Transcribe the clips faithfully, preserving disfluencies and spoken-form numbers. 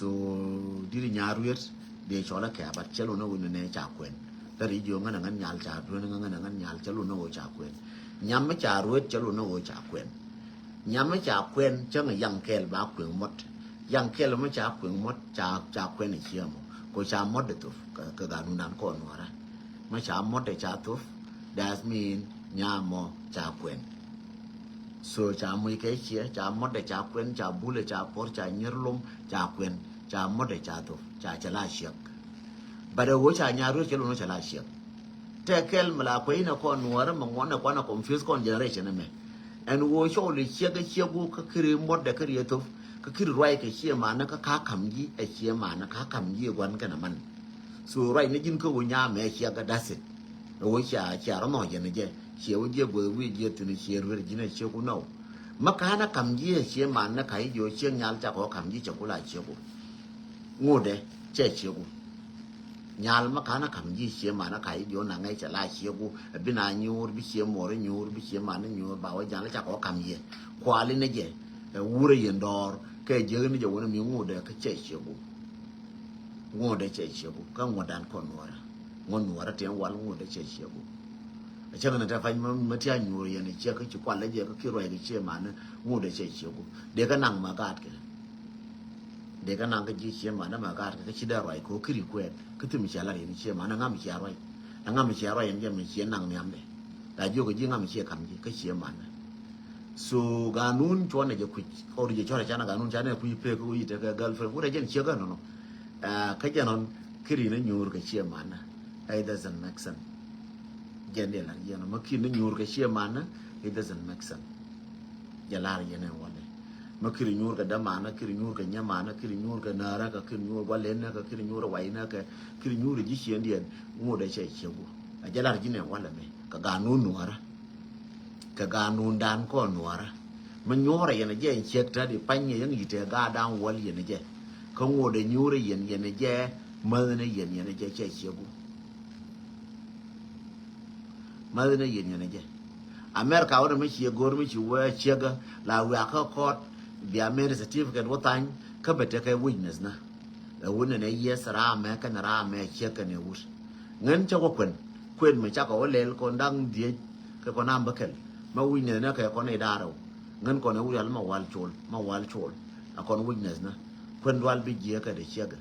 So diri nyaruet de cɔl a kɛɛbat cɛ lun a wun ni nɛ ca kuɛn. Thɛri jiö ŋän a ŋän nyal ca duän ŋän a ŋän nyal cɛ lun a wun ca kuɛn. Nyam mi ca ruet cɛ lun a wun ca kuɛn. Nyam mi ca kuɛn cäŋ a yaŋ kɛɛl ba kueŋ mɔt. Yaŋ kɛɛl mi ca kueŋ mɔt ca ca kuɛn a ciɛ mɔ. Ko ca mɔt de thop kɛ kɛ ganun dan kɔn nuɔra. Mi ca mɔt de ca thop. That mean nyam mɔ ca kuɛn. So ca muc kɛ ciɛ ca mɔt de ca kuɛn ca bulɛ ca puɔr ca nyier lom ca kuɛn ca mɔt de ca thop ca cɛ la ciɛk. But ɛ wee ca nyaruet cɛ lun cɛ la ciɛk. Tɛ kɛl mi la kuɛ inɛ kɔn nuɔrɛ mi ŋuɔnɛ kuanɛ confuse kɔn generation ɛmɛ. Ɛn wee cɔw li ciɛk ɛ ciɛk wee kä kiri mɔt de kä riɛ thop kä kiri ruac kɛ ciɛ manɛ kä ka kam ji̱ ɛ ciɛ manɛ ka kam ji̱ ɛ gua̱n kɛnɛ man. So ruac ni ji̱n kä wee nyamɛ ɛ ciɛk ɛ, that's it. Ɛ wee cia cia rɔ nhɔc jɛn ɛ jɛ ciɛ wee jiɛ gueth wi̱i̱ jiɛ thi̱n ciɛ ruer ji̱n ɛ ciɛk wee nɔw. Ma ka̱n a kam ji̱ ɛ ciɛ manɛ ka i̱ jiɔ ciɛk nyal cakɔ kam ji̱ cɛ ku la ciɛk wee. Ŋotdɛ cɛ ciek wä. Nyal ma ka̱n a ka̱m ji̱ cie man a ka̱c ji̱ ɔ naŋ ɛ cɛ la ciek wä. Ɛ bi na nyuur bi cie muɔr nyuur bi cie man nyuur ba wä ja̱l ca kɔ ka̱m yɛ. Kuali ni jɛ ɛ wurɛ yɛn dɔɔr kɛ jiäk ni jɛ wä ni mi ŋotdɛ kä cɛ ciek wä. Ŋotdɛ cɛ ciek wä kä ŋotdan kɔn nuɔrä. Ŋot nuɔrä tiɛn wal ŋotdɛ cɛ ciek wä. Ɛ cäŋ ni tɛ pa̱ny ma ti a nyuur yɛn ciek kä ci kual lɛ jɛ kä ki ruac kɛ cie man ŋotdɛ cɛ ciek wä. Dee kä naŋ ma gaat kɛ. Dee kä naŋ kä ji̱ cie manä ma gaat kä ci dee ruac kɛ kiri kuɛɛt kä thim cia lar yɛn cie manä ŋam cia ruac. Ɛ ŋam cia ruac yɛn jɛ mi cie naŋ nhiamdɛ. La jiök kä ji̱ ŋam cie kam ji̱ kä cie manä. So ganun cuɔnɛ jɛ kui̱c kɔr jɛ cɔrɛ canɛ ganun canɛ kui̱c pek kä wi̱i̱ tekɛ girlfriend wurɛ jɛn cie kä nɔnɔ. Kä jɛn ɔn kiri ni nyuur kɛ cie manä. It doesn't make sense. Jɛn dee lar yɛn ɔ ma kiri ni nyuur kɛ cie manä. It doesn't make sense. Jɛ lar yɛn ɛ walɛ. Ma kiri nyuur kɛ dämanä, kiri nyuur kɛ nyɛmanä, kiri nyuur kɛ näräkä, kiri nyuur gualenäkä, kiri nyuur waynäkä, kiri nyuur ji̱ ciëndiɛn ŋot ɛ cɛ ciek wä. A jɛ lar ji̱n ɛ walɛ mi kɛ ganun nuɔrä. Kɛ ganun dan kɔn nuɔrä. Mi nyuɔrɛ yɛn ɛ jɛ in ciek tä di pany yɛ yɛn yitɛ gaa dan wal yɛn ɛ jɛ. Kä ŋot ɛ nyuur ɛ yɛn yɛn ɛ jɛ mäthnɛ yɛn yɛn ɛ jɛ cɛ ciek wä. Mäthnɛ yɛn yɛn ɛ jɛ. America wä ni mi cie go̱r mi ci wee ciek la wiak kä court bia marriage certificate wä thany kä bɛ tekɛ witness na. Ɛ wun ni nɛ yes ramɛ kɛn ramɛ ciek kɛn ɛ wut. Ŋän cä wä kuɛn kuɛn mi cakɔ wä lɛl kɔn da̱ŋ dhiec kɛ kɔn am bä kɛl. Ma witness na kɛ kɔn i̱ da̱rɛw. Ŋän kɔn ɛ wut yal ma wal col ma wal col. A kɔn witness na kuɛn dual bi jiɛ kɛ dee ciek.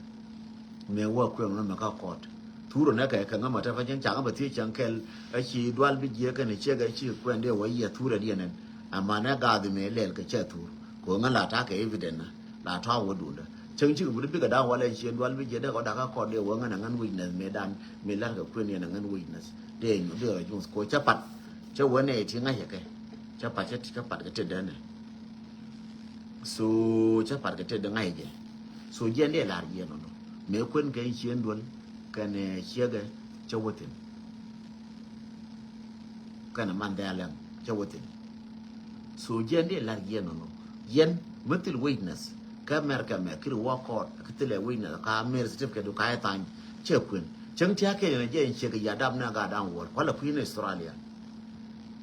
Mëë wä kueŋ ŋä mɛ kä kɔt. Thurä nɛ kɛ kɛ ŋä mɛ tɛ pa cäŋ ca ŋä bɛ thiec cäŋ kɛl. Ɛ ci dual bi jiɛ kɛn ciek ɛ ci kuɛn dee wä yiɛ thurä diɛn ɛn. Ama nɛ gath mëë lɛl kɛ cɛ thur kɛ ŋä la ta̱a̱ kɛ evident nä la tɔ̱a̱ wä dundä. Cäŋ cikɛ bi di bikɛ da̱a̱ŋ walɛ ci dual bi jiɛ dee kɔ da̱a̱ kä kɔt dee wä ŋän ɛ ŋän witness mëë dan mëë lar kɛ kuɛn yɛn ɛ ŋän witness dee nyuɔth dee rɔ nyuɔth kɔ cä pat. Cä wä nɛ ti ŋa̱cɛ kɛ cä pat cä ti cä pat kɛ ti dee nɛ. So cä pat kɛ tëë däŋ a jɛ. So jiɛn dee lar jiɛn nɔnɔ mëë kuɛn kɛ cien duel kɛn ciekɛ cä wä thin. Kɛn man dhɛl ɛŋ cä wä thin. So jiɛn dee lar jiɛn nɔnɔ jiɛn mi thil witness kä mɛr kɛ mɛ kiri wä kɔɔt kä thilɛ witness ka mɛr certificate du ka ɛ thany cɛ kuɛn cäŋ tia̱a̱ kɛn jiɛn ciekɛ ya dap nɛ gaa da̱ŋ wuɔl kualɛ kui̱ ni Australia.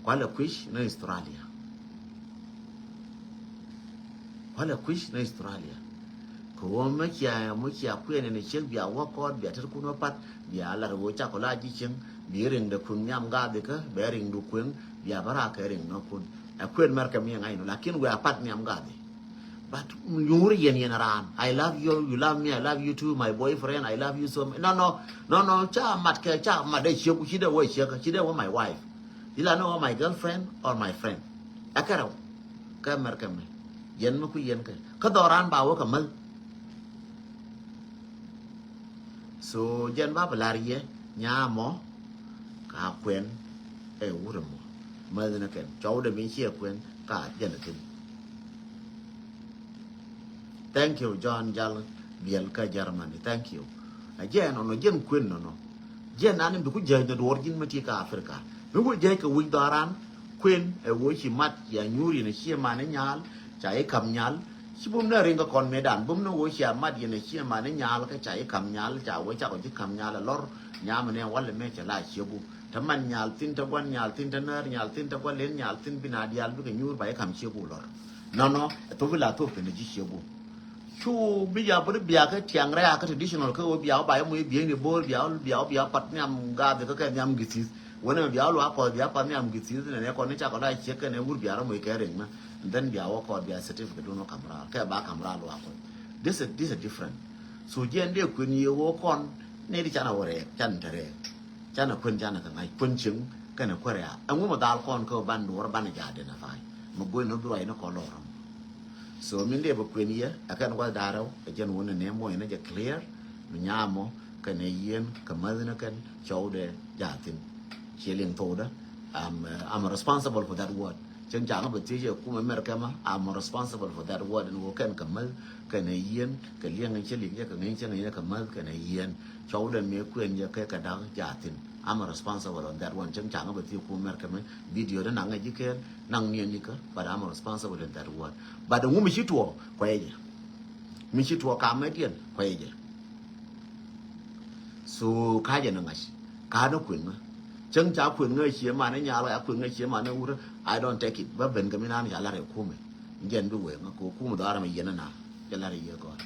Kualɛ kui̱c ni Australia. Kualɛ kui̱c ni Australia. Kɛ ɣöö mi cia mi cia kuɛn ni ciek bia wä kɔɔt bia tet kun wä pat bia lar ɣöö cakɔ la ji̱ cieŋ bi riŋdɛ kun nhiam gaathikä bɛ riŋdu kueŋ bia bä raak kɛ riŋ nɔ kun. Ɛ kuɛn mɛr kɛ mi ŋa̱cnu lakin wia pat nhiam gaathikä. But nyuur yɛn yɛn raan. I love you, you love me, I love you too, my boyfriend, I love you so much. No, no, no, no, ca mat kɛ ca mat dee ciek ci dee wä ciek ci dee wä my wife. Ila ni wä my girlfriend or my friend. Ɛ kɛ rɛw kɛ mɛr kɛ mɛ yɛn mi ku yɛn kɛ kä dhɔran ba wä kɛ mäl. So jɛn ba bi lar yɛ nyaa mɔ ka kuɛn ɛ wurɛ mɔ. Mäthinɛ kɛn cɔwdɛ mi ciɛ kuɛn ka jɛn ɛ thin. Thank you John Jal Biel kä Germany. Thank you. A jɛn ɔnɔ jɛn kuɛn nɔnɔ. Jɛn an bi ku jɛn duɔr jin ma ti ka Africa. Mi ku jɛn kɛ wi̱c dhɔran kuɛn ɛ wä ci mat ya nyuur yɛn ci man nyal ca i kam nyal. Ci bum ne ring kɔn medan bum ne wo cia mat yɛn cia man nyal kä ca i kam nyal ca wo ca ko ci kam nyal lɔr. Nyam ne wal me ca la cieku. Te man nyal thin te guan nyal thin te ner nyal thin te guan len nyal thin bina dial bi ke nyuur ba i kam cieku lɔr. Nɔnɔ to bi la to pe ne ci cieku. Cu bi ya bä ri bia kä tiaŋ rɛ̈ɛ̈ kä traditional kä ɣöö bia wä ba yɛ moc bieyni bo̱o̱r bia wä bia wä bia pat nhiam gaathdɛ kä kɛ nhiam githith. Wänɛ bia wä luaak kɔth bia pat nhiam githith nɛnɛ kɔn ni cakɔ la ciek kɛnɛ wur bia rɔ moc kɛ riŋ mɛ. And then bia wä kɔth bia certificate dun wä kam raar kɛ ba kam raar luaak kɔth. This is, this is different. So jiɛn dee kuën yie wä kɔn ni di canɛ wä rɛɛk canɛ te rɛɛk. Canɛ kuën canɛ kɛ ŋa̱c kuën cieŋ kɛnɛ kuɛ rɛ̈ɛ̈. Ɛŋu mɛ dhal kɔn kä ban duɔr ban jɛ identify. Mɛ guëny ni dhruac ni kɔn lɔr ram. So min dee bä kuën yɛ ɛ kɛn gua̱th da̱rɛw ɛ jɛn wun ni nɛ mɔc ni jɛ clear. Mi nyamɔ kɛn ɛ yieen kɛ mäth ni kɛn cɔwdɛ jathin. Ciɛ liŋ thokdä. I'm, uh, I'm responsible for that word. Cieŋ caŋ bä thiec ɛ kumɛ mɛr kɛmä, I'm responsible for that word. Ɛn wä kɛn kɛ mäth kɛn ɛ yieen kɛ liɛŋ in cä liŋ jɛ kɛ ŋi̱n cä ŋi̱n kɛ mäth kɛn ɛ yieen. Cɔwdɛ mi kuën jɛ kɛ kɛ da̱k jathin. I'm responsible on that one. Cieŋ caŋ bä thiec kumɛ mɛr kɛmä video dä naŋ ɛ ji̱ kɛn naŋ niɛn nikä, but I'm responsible in that word. But ŋu mi ci tuɔɔk kuɛ jɛ. Mi ci tuɔɔk kamɛ diɛn kuɛ jɛ. So ka jɛ ni ŋa̱c ka ni kuën ŋä. Cäŋ ca kuën ŋä cie man ni nyal ka kuën ŋä cie man ni wurä. I don't take it. Bä ben kɛ mi nan ca lar ɛ kumɛ. Jɛn bi wee ŋä ko kumɛ dhɔarɛ mɛ yɛn na. Jɛ lar ɛ yɛ gɔr.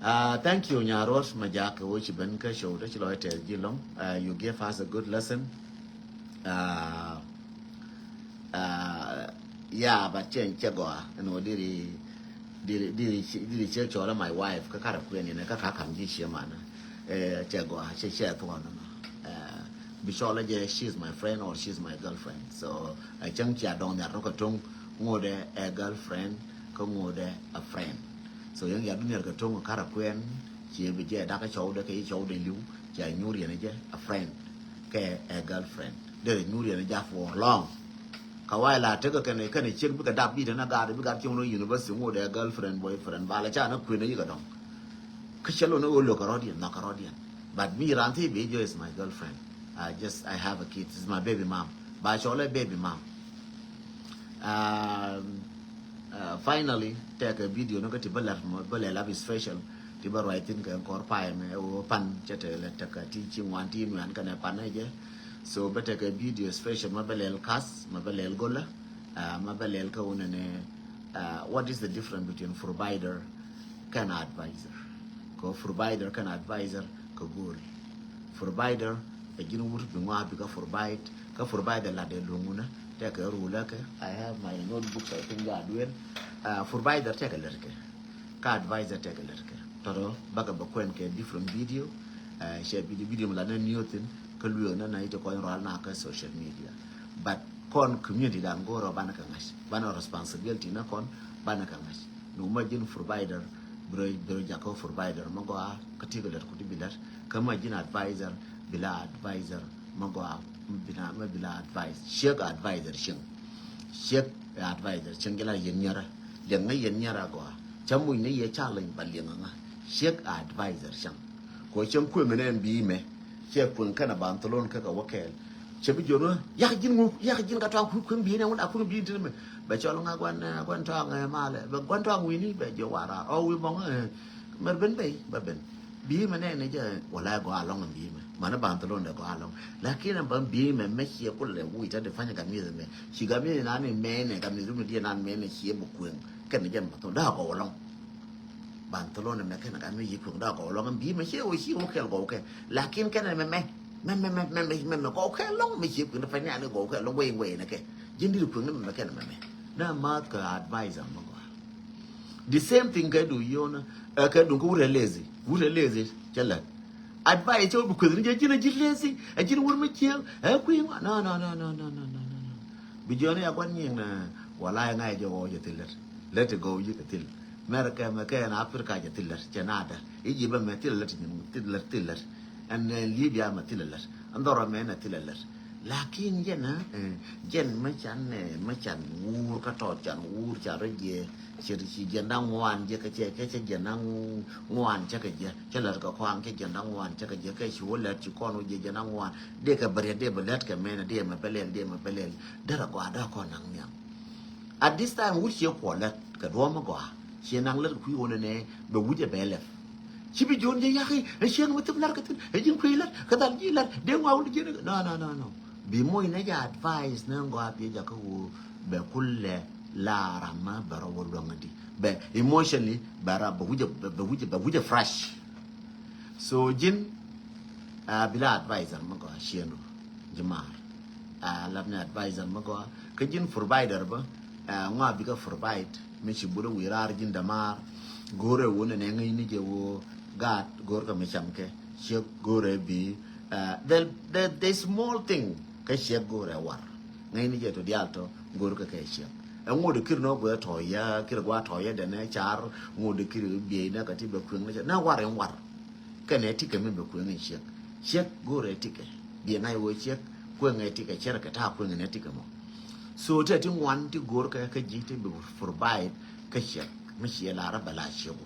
Uh, thank you Nyaruot ma jak kɛ wä ci ben kä show dä ci lɔ tɛth ji̱ lɔŋ. Uh, you gave us a good lesson. Uh, uh, yeah, but cɛ cɛ gɔa ɛn wä diri diri diri diri cɛ cɔla my wife kä karɛ kuɛn inɛ kä ka kam ji̱ ciɛ manä. Eh, cɛ gɔa cɛ cɛ thuɔn nɔ. Eh, bi cɔla jɛ, she's my friend or she's my girlfriend. So ɛ cäŋ cia dɔŋ nhiar tɔ kɛ toŋ ŋodɛ ɛ girlfriend kä ŋodɛ a friend. So yäŋ ya bi nhiar kɛ toŋ karɛ kuɛn ciɛ bi jɛ dakä cɔwdɛ kɛ yi cɔwdɛ liw cia nyur yɛn jɛ a friend kɛ ɛ girlfriend. Derɛ nyur yɛn jɛ for long. Ka wai la tekɛ kɛnɛ kɛnɛ ciek bikɛ dap bi tɛn a gaat bi gat cieŋ ni university ŋot ɛ girlfriend boyfriend ba la ca ni kuën a yikɛ dɔŋ. Kä cɛ lon ni ɣöö lo̱k kɛ rɔ̱diɛn nhɔk kɛ rɔ̱diɛn. But mi ran thi bi jɔ is my girlfriend. I just, I have a kid, is my baby mom. Ba cɔl ɛ baby mom. Um, uh, finally tekɛ video ni kä ti bä lat mɔ bä lɛ lap special. Ti bä ruac thin kɛ kɔr pay mɛ ɛ wä pan cɛ te lɛ tekɛ ti ci ŋuan ti nuan kɛnɛ pan ɛ jɛ. So bä tekɛ video special mɛ bä lɛl kas mɛ bä lɛl gola. Uh, mɛ bä lɛl kä wunɛ ni, uh, what is the difference between provider kɛn advisor? Kɛ provider kɛn advisor kɛ go̱o̱l. Provider ɛ ji̱n wut bi ŋɔa bi kä provide kä provider lat ɛ luŋ wunɛ tekɛ rulä kɛ. I have my notebook, I think, ja duel. Uh, provider tekɛ lät kɛ. Kä advisor tekɛ lät kɛ. Tɔtɔ bakɛ bɛ kuɛn kɛ different video. Uh, cɛ video video mi la nɛ niöthin kä lueek nɛ na ite kɔny rɔal na kä social media. But kɔn community dan go̱o̱rɔ banɛ kɛ ŋa̱c banɛ responsibility nɛ kɔn banɛ kɛ ŋa̱c. Numa ji̱n provider biro biro jakä provider mɛ gɔaa kä ti kɛ lät kuti bi lät. Kä ma ji̱n advisor bi la advisor mɛ gɔaa mɛ bi la advice ciek advisor cieŋ. Ciek advisor cieŋ jɛ la yɛn nyɛrä. Liɛŋ ŋä yɛn nyɛrä gɔaa cä muc ni yɛ challenge ba liɛŋ ŋä ciek advisor cieŋ. Kɛ cieŋ kueŋ nɛ ɛn bi mɛ cɛ kueŋ kɛn a ban tholon kɛ kɛ wä kɛɛl. Cɛ bi jiɔn wä yak ji̱n ŋuk yak ji̱n ka tɔaŋ kueŋ bi nɛ wun a kueŋ bi tin mɛ bɛ cɔl ŋa guan guan tɔaŋ malɛ bɛ guan tɔaŋ wini bɛ jiɔ wara ɔ wi bɔŋ. Mɛr ben bɛ bɛ ben bi mɛ nɛ ni jɛ wala gɔ alɔŋ bi mɛ mani ban tholon dɛ gɔ alɔŋ. Lakin an ban bi mɛ mɛ ciɛ kulɛ wi ta de fanya gamiz mɛ ci gamiz nani mɛ nɛ gamiz mi diɛ nan mɛ nɛ ciɛ bu kueŋ kɛn jɛ mɛ thon da gɔ alɔŋ. Ban tholon mɛ kɛn ka mi yi kueŋ da gɔw lɔŋ bi mɛ cie wä ci wä kɛl gɔw kɛ. Lakin kɛn mɛ mɛ mɛ mɛ mɛ mɛ mɛ mɛ gɔw kɛ lɔŋ mɛ cie kueŋ da fɛ ni ani gɔw kɛ lɔŋ wei wei ni kɛ. Jin dir kueŋ ni mɛ kɛn mɛ mɛ na math kɛ advisor mɛ gɔw. The same thing kɛ du yona ɛ kɛ du kɛ wurɛ lazy wurɛ lazy cɛ lɛ. Advice cɛ wä bi kueŋ ni jɛ jin a jin lazy a jin wur mɛ cie ɛ kueŋ no no no no no no no no. Bi jɔni a guan nyiŋ na wala ŋa jɛ wä jɛ thil lät lät gɔw yi kɛ thil. Mɛrkɛ mɛ kɛ ɛn Africa jɛ thil lät cɛ nada. Egypt mɛ thil lät nyin thil lät thil lät. Ɛn Libya mɛ thil lät. Ɛn dhɔrɔ mɛ ɛn thil lät. Lakin jɛn ɛ jɛn mɛ can ɛ mɛ can wuur kä tɔt can wuur can rɔ jɛ. Cɛ ci jɛn da̱ŋ ŋuan jɛ kɛ cɛ kɛ cɛ jɛn da̱ŋ ŋuan cɛ kɛ jɛ cɛ lät kɛ kɔaŋ cɛ jɛn da̱ŋ ŋuan cɛ kɛ jɛ kɛ ci wä lät ci kɔn wä jɛ jɛn da̱ŋ ŋuan. Dee kɛ bä riɛt dee bä lät kɛ mɛn dee mɛ bä lɛl dee mɛ bä lɛl. Derɛ gɔaa dee kɔn naŋ nhiam. At this time wut cie kuɔ lät kɛ duɔ̱ɔ̱m mi gɔaa cie naŋ lät kɛ kui̱ ɣöö nɛnɛ bɛ wut jɛ bɛ lɛp. Ci bi jiɔn jɛ yaki ɛ cieŋ mi thip lät kɛ thin ɛ ji̱n kui̱ lät kɛ dhal ji̱ lät dee ŋuak wut ji̱n. No no no no. Bi moc nɛ jɛ advice nɛ gɔaa bi jɛ kä ɣöö bɛ kulɛ la ram ma bɛ rɔ wä luäŋ di bɛ emotionally bɛ rɔ bɛ wujɛ bɛ wujɛ bɛ wujɛ fresh. So ji̱n, uh, bi la advisor mi gɔaa ciëŋdu ji̱ maar. Uh, lap ni advisor mi gɔaa kä ji̱n provider bä, uh, ŋɔa bikɛ provide mi ci bulɛ wi̱i̱ raar ji̱n dämaar. Go̱o̱rɛ wun ni nɛ ŋäcni jɛ woo gaat go̱o̱rkɛ mi camkɛ ciek go̱o̱rɛ bi, uh, the, the, the small thing kä ciek go̱o̱rɛ war. Ŋäcni jɛ to diaal tɔ go̱o̱rkɛ kɛ ciek. Ɛŋu di kir nɔ guɛ tɔyɛ kir gua tɔyɛ dɛnɛ car. Ŋu di kir biey nɛ kɛ ti bɛ kueŋ nɛ cɛ nɛ war in war. Kɛnɛ tikɛ mi bɛ kueŋ in ciek. Ciek go̱o̱rɛ tikɛ biey ŋa̱c woo ciek. Kueŋɛ tikɛ cɛrɛ kɛ ta̱a̱ kueŋɛ nɛ tikɛ mɔ. So tɛ ti ŋuan ti go̱o̱rkɛ kä ji̱ ti bɛ provide kä ciek mi ciɛ lar bɛ la ciek wä.